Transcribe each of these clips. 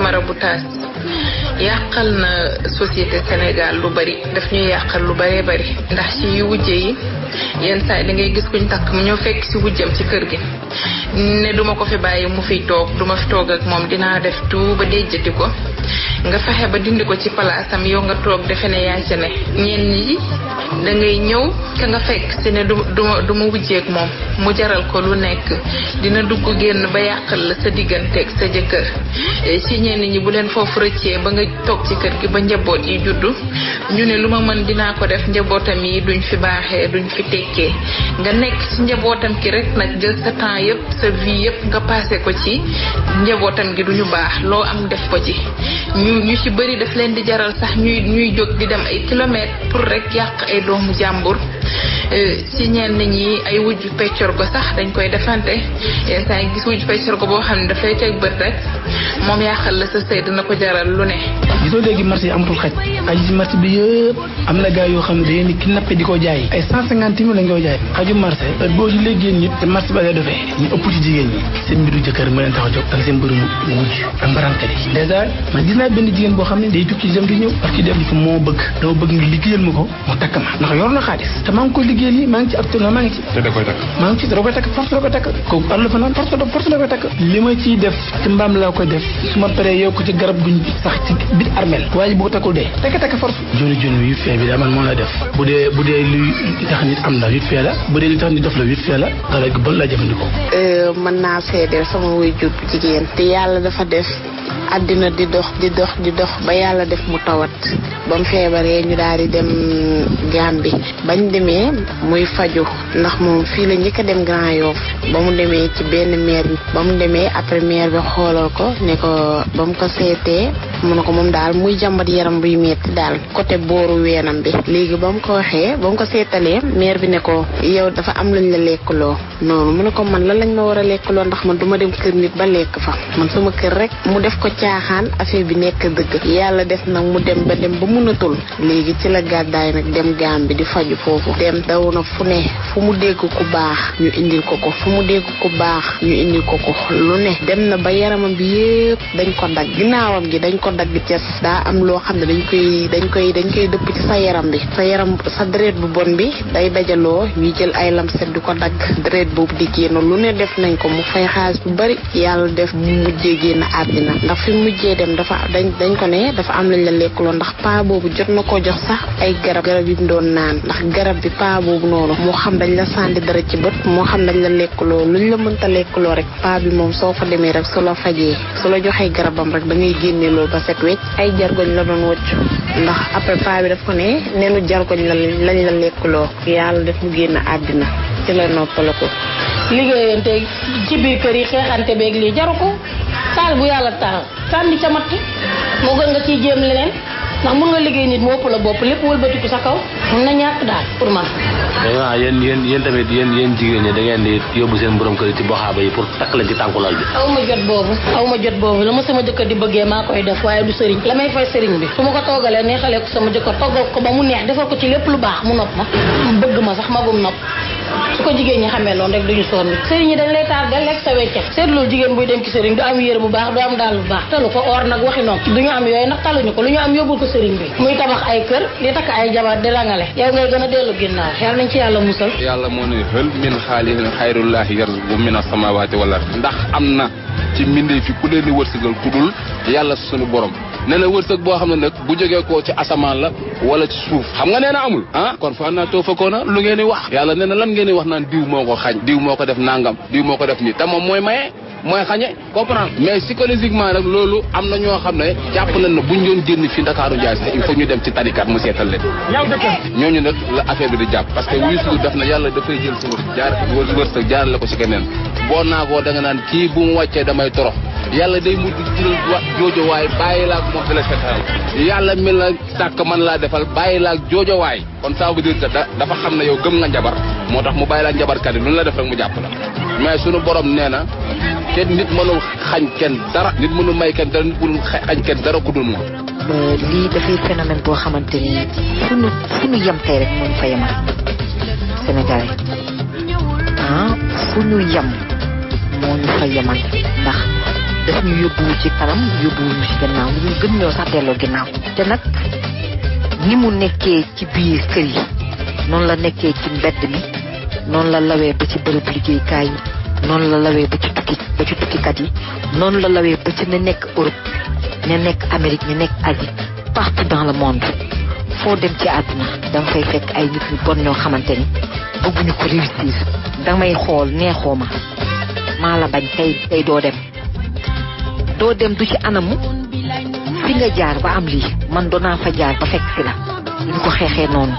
maraboutage yàqal na société Sénégal lu bari daf ñuy yàqal lu bari ndax ci wujje yi yenn saa da ngay gis kuñ takk mu ñëw fekk ci wujjam ci kër gi ne duma ko fi bàyyi mu fiy toog duma fi toog ak moom dinaa def tout ba déjjati ko nga fexe ba dindi ko ci palaasam yow nga toog defe ne yaa ca ne ñenn ñi da ngay ñëw ka nga fekk ci ne du ma wujjeek moom mu jaral ko lu nekk dina dugg génn ba yàqal la sa digganteeg sa jëkkër ci ñenn ñi bu leen foofu rëccee ba nga toog ci kër gi ba njaboot yi juddu ñu ne lu ma mën dinaa ko def njabootam yi duñ fi baaxee duñ fi tekkee nga nekk ci njabootam ki rek nag jël sa temps yëpp sa vie yëpp nga passé ko ci njabootam gi duñu baax loo am def ko ci ñu ci bëri daf leen di jaral sax ñuy jóg di dem ay kilomètres pour rek yàq ay doomu jàmbur ci ñenn ñi ay wujju peccor go sax dañ koy defante yenn saa yi gis wujju peccor go boo xam ne dafay teg bët rek moom yàqal la sa sëy dina ko jaral lu ne. gisoo léegi marché yi amatul xaj xaj ci marché bi yëpp am na gars yoo xam ne dañuy ni kidnappé di ko jaay ay 150 000 lañ koy jaay xaju marché boo ci léegi nit te marché ba lay defee ñu ëpp ci jigéen ñi seen mbiru jëkkër ma leen tax a jóg ak seen mbiru wujj ak mbarankat yi dèjà man gis naa benn jigéen boo xam ne day tukki dem di ñëw parce que def li ko moo bëgg dama bëgg nga liggéeyal ma ko mu takk ma ndax yor na xaalis te maa ngi koy liggéeyal yi maa ngi ci actuellement maa ngi ci te da koy takk maa ngi ci da koy takk force da koy takk kooku ar la fa naan force da koy takk li ma ciy def ci mbaam laa koy def su ma paree yow ko ci garab guñ sax ci biir armel waaye bu ko takkul dee takk force joni yu fee bi daa man moom la def bu dee luy tax nit am na 8 fee la bu dee li tax nit def la 8 fee la dara gu bon laa jëfandikoo mën naa seedeel sama waajur bu jigéen te yàlla dafa def àddina di dox ba yàlla def mu tawat ba mu feebaree ñu daal di dem Gàmbi bañ demee muy faju ndax moom fii la njëkk a dem Grand Yoff ba mu demee ci benn maire bi ba mu demee après maire bi xoolal ko ne ko ba mu ko seetee mu ne ko moom daal muy jàmbat yaram buy metti daal côté booru weenam bi léegi ba mu ko waxee ba mu ko seetalee maire bi ne ko yow dafa am lañ la lekkloo noonu mu ne ko man lan lañ ma war a lekkloo ndax man duma dem kër nit ba lekk fa man sama kër rek mu def ko caaxaan affaire bi nekk dëgg yàlla def nag mu dem ba mënatul léegi ci la gàddaay nag dem Gàmbi di faju foofu dem daw na fu ne fu mu dégg ku baax ñu indil ko fu mu dégg ku baax ñu indil ko lu ne dem na ba yaramam bi yëpp dañ ko dagg ginnaawam gi dañ ko dagg ces daa am loo xam ne dañ koy dëpp ci sa yaram bi sa deret bu bon bi day dajaloo ñuy jël ay lamset di ko dagg deret boobu di génn lu ne def nañ ko mu fay xaalis bu bari yàlla def mu mujjee génn àddina ndax fi mujjee dem dañ ko ne dafa am lañ la lekkuloo ndax paa boobu jot na ko jox sax ay garab yi mu doon naan ndax garab bi paa boobu noonu moo xam dañ la sànni dara ci bët moo xam dañ la lekkuloo luñ la mënta lekkuloo rek paa bi moom soo fa demee rek su la fajee su la joxee garabam rek da ngay génne loolu ba set wecc ay jargoñ la doon wëcc ndax après paa bi daf ko ne neenu jargoñ lañ la lekkuloo yàlla def mu génn àddina ci la noppala ko liggéeyante ci biir kër yi xeexante beeg lii jaru ko taal bu yàlla taal sànni ca matt moo gën nga ciy jéem leneen ndax mun nga liggéey nit mu ëpp la bopp lépp wëlbatiku sa kaw mun na ñàkk daal pour man. waaw yéen tamit yéen jigéen ñi da ngeen di yóbbu seen borom kër yi ci boxaaba yi pour takk leen ci tànku lal bi. aw ma jot boobu la ma sama jëkkër di bëggee maa koy def waaye du sëriñ la may fay sëriñ bi su ma ko toogalee neexalee ko sama jëkkër toggal ko ba mu neex defal ko ci lépp lu baax mu nopp ma bëgg ma sax magum nopp su ko jigéen ñi xamee loolu rek duñu sonn sëriñ ñi dañ lay tardel lekk sa wecce seetlu jigéen buy dem ci sëriñ du am yére bu baax du am daal bu baax talu ko or nag waxi noonu duñu am yooyu nag taluñu ko lu ñu am yóbbul ko sëriñ bi muy tabax ay kër di takk ay jabar di rangale yow ngay gën a dellu ginnaaw yàlla nañ ci yàlla musal yàlla moo ne hël min xaalihin xayrullahi yarzuqu mina samawati wal ard ndax am na ci mbindee fi ku leen di wërsëgal ku dul yàlla suñu borom nee na wërsëg boo xam ne nag bu jógee koo ci asamaan la wala ci suuf xam nga nee na amul kon fa naa too fakkoona lu ngeen di wax yàlla nee na lan ngeen di wax naan diw moo ko xañ diw moo ko def nangam diw moo ko def nii te moom mooy maye mooy xañe comprendre mais psychologiquement nag loolu am na ñoo xam ne jàpp nañ ne buñ doon génn fi Ndakaaru Njaay sax il faut ñu dem ci tarikat mu seetal leen ñooñu nag la affaire bi di jàpp parce que Youssou def na yàlla dafay jël sa wërsëg jaarale ko ci keneen boo naagoo da nga naan kii bu mu wàccee damay torox yàlla day mujj jël joojowaay bàyyi laak moom téléspectateur yàlla mi la sàkk man laa defal bàyyi laak joojowaay kon ça veut dire que dafa xam ne yow gëm nga njabar moo tax mu bàyyi laak njabarkat yi lu la def rek mu jàpp la mais sunu borom nee na kenn nit mënul xañ kenn dara nit mënul may kenn dara nit mënul xañ kenn dara ku dul moom lii dafay phénomène boo xamante ni fu ñu yem tey rek moo ñu fa yemal Sénégalais fu ñu yem moo ñu fa yemal ndax daf ñu yóbbuwu ci kanam yóbbuwuñu ci gannaaw ñu gën ñoo sax delloo ginnaaw te nag ni mu nekkee ci biir kër yi noonu la nekkee ci mbedd mi noonu la lawee ba ci bërëb liggéeykaay yi noonu la lawee ba ci tukkikat yi noonu la lawee ba ci ne nekk Europe ne nekk Amérique ne nekk Asie partout dans le monde foo dem ci àdduna danga fay fekk ay nit ñu bon ñoo xamante ni bëgguñu ko réussir damay xool neexoo ma maa la bañ tey doo dem du ci anamu fi nga jaar ba am lii man doonaa fa jaar ba fekk si la duñu ko xeexee noonu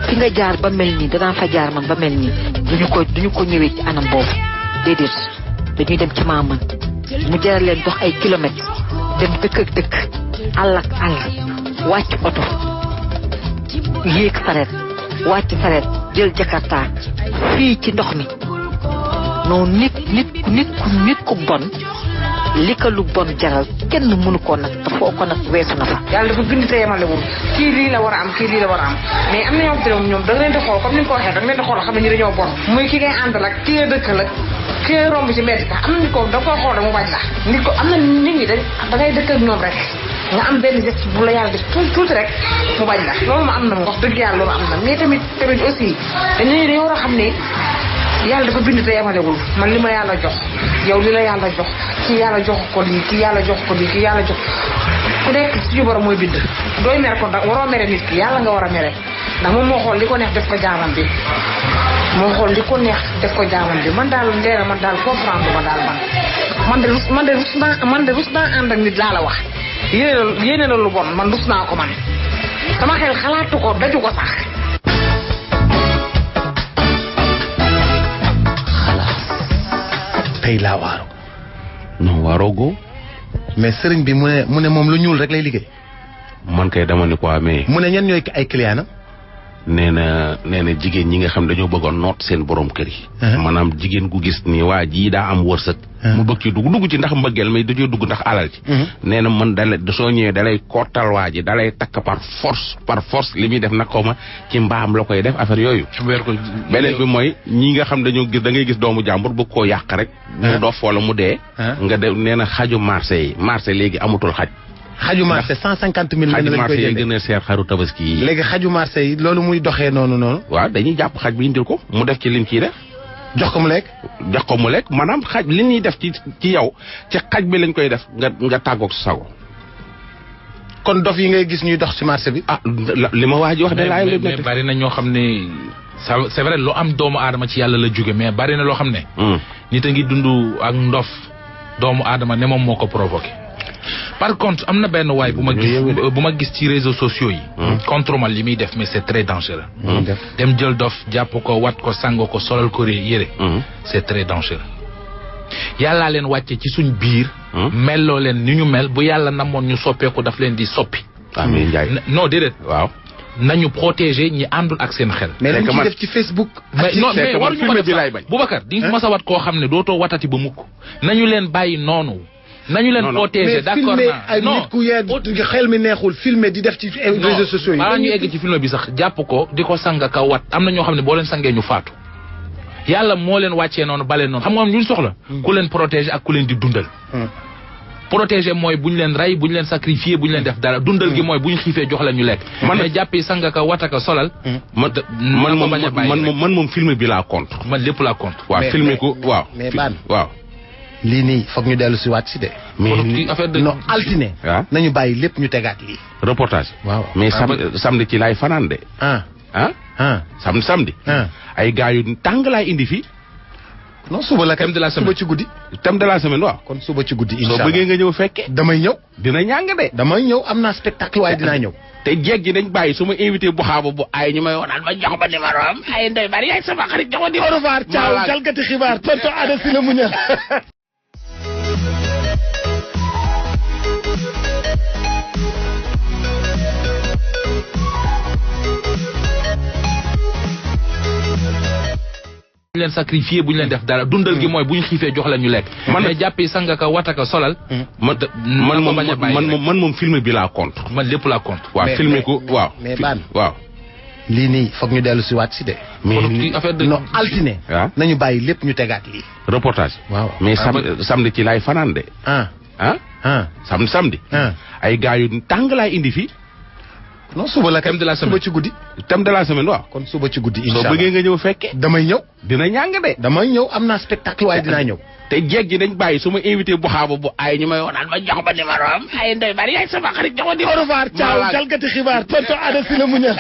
fi nga jaar ba mel nii danaa fa jaar man ba mel nii duñu ko ñëwee ci anam boobu déedéet dañuy dem ci maaman mu jaral leen dox ay kilomètres dem dëkk ak dëkk àll ak àll wàcc oto yéeg saret wàcc saret jël jakarta fii ci ndox mi noonu nit ku bon li ko lu bon jaral kenn mënu ko nag te foo ko nag weesu na fa. yàlla dafa bind te yemalewul kii lii la war a am kii lii la war a am mais am na ñoo xam ne ñoom da nga leen di xool comme ni nga ko waxee da nga leen di xool xam ne ñu dañoo bon muy ki ngay àndal ak ki ngay dëkkal ak ki ngay romb ci mbedd sax am na nit ko da koy xool mu bañ la nit ko am na nit ñi da ngay dëkk ak ñoom rek nga am benn geste bu la yàlla def tuuti rek mu bañ la loolu ma am na wax dëgg yàlla loolu am na mais tamit aussi dañoo war a xam ne yàlla dafa bind te yemalewul man li ma yàlla jox yow li la yàlla jox kii yàlla jox ko lii kii yàlla jox ko lii kii yàlla jox ku nekk suñu borom mooy bind dooy mere ko waroo mere nit ki yàlla nga war a mere ndax moom moo xool li ko neex def ko jaamam bi moo xool li ko neex def ko jaamam bi man daal ndeena man daal comprendre ma daal man de rus naa ànd ak nit laa la wax yéene la lu bon man rus naa ko man sama xel xalaatu ko daju ko sax tey laa waaru non waaroogo mais sëriñ bi mu ne moom lu ñuul rek lay liggéey man kay dama ni quoi mais mu ne ñan ñooy ay client am nee na jigéen ñi nga xam dañoo bëggoon noot seen borom kër yi maanaam jigéen gu gis ni waa jii daa am wërsëg mu bëgg ci dugg ci ndax mbëggeel mais dañoo dugg ndax alal ci nee na man soo ñëwee dalay kottal waa ji dalay takk par force li muy def nag xaw ma ci mbaam la koy def affaire yooyu beneen bi mooy ñi nga xam dañoo gis da ngay gis doomu jàmbur bëgg koo yàq rek mu dof wala mu dee nga def nee na xaju marché léegi amatul xaj xaju marché 150 000 lañ koy jëndee gën a seer xaru tabaski yi léegi xaju marché yi loolu muy doxee noonu waaw dañuy jàpp xaj bi indil ko mu def ci lim ciy def jox ko mu lekk maanaam xaj li ñuy def ci yow ci xaj bi lañ koy def nga tàggoog sa sago kon dof yi ngay gis ñuy dox ci marché bi li ma waa ji wax de laay mais bari na ñoo xam ne c'est vrai lu am doomu aadama ci yàlla la jóge mais bari na loo xam ne nit a ngi dund ak ndof doomu aadama ne moom moo ko provoqué par contre am na benn waay bu ma gis ci réseaux sociaux yi contre ma li muy def mais c'est très dangereux dem jël dof jàpp ko wat ko sango ko solal ko yére c'est très dangereux yàllaa leen wàcce ci suñ biir melloo leen ni ñu mel bu yàlla namoon ñu soppeeku daf leen di soppi non déedéet waaw nañu protéger ñi àndul ak seen xel mais lañ ci def ci Facebook mais waruñu ko def Boubacar di nga mas a wat koo xam ne dootoo watati ba mukk nañu leen bàyyi noonu nañu leen protéger d'accord ay nit ku xel mi neexul filmer di def ci réseaux sociaux yi balaa ñu egg ci film bi sax jàpp ko di ko sang ka wat am na ñoo xam ne boo leen sangee ñu faatu yàlla moo leen wàccee noonu baleen noonu xam nga ñu soxla ku leen protéger ak ku leen di dundal protéger mooy bu ñu leen rey bu ñu leen sacrifier bu ñu leen def dara dundal gi mooy bu ñu xiifee jox leen ñu lekk mais jàppi sang ka wat ka solal man moom film bi laa contre man lépp laa contre waaw filmer ko waaw lii nii foog ñu dellu si waat si de mais affaire de non altine nañu bàyyi lépp ñu tegaat lii reportage waaw mais samedi ci laay fanaan de samedi ay gars yu tàng laay indi fii non suba la thème de la semaine suba ci guddi thème de la semaine waaw kon suba ci guddi incha allah soo bëggee nga ñëw fekke damay ñëw dina ñàng de damay ñëw am naa spectacle waaye dinaa ñëw te jeeg ji dañ bàyyi su ma invité bu xaaba bu ay ñu may wonaan ma jox ba numéro am ay ndoy bari yaay sama xarit jox ma numéro au revoir ciao jalgati xibaar tonton Ada Sylla mu ñëw bu ñu leen sacrifier bu ñu leen def dara dundal gi mooy bu ñu xiifee jox leen ñu lekk mais jàppi sang ka wat ka solal man moom film bi laa contre man lépp laa contre waaw filmer ko waaw lii nii foog ñu dellu si waat si de mais affaire de non altine nañu bàyyi lépp ñu tegaat lii reportage waaw mais samedi ci laay fanaan de samedi. ay gars yu tàng laay indi fii. non suba la thème de la semaine suba ci guddi. thème de la semaine waaw. kon suba ci guddi incha allah soo bëggee nga ñëw fekke damay ñëw. dina ñàng de. damay ñëw am naa spectacle waaye dinaa ñëw. te jeeg ji dañ bàyyi su ma invité bu xaaba bu ay ñu may wonal ma jox ba numéro am ay Ndoye Bane yaay sama xarit jox ma numéro. au revoir ciao jalgati xibaar tonton Ada Sylla mu ñëw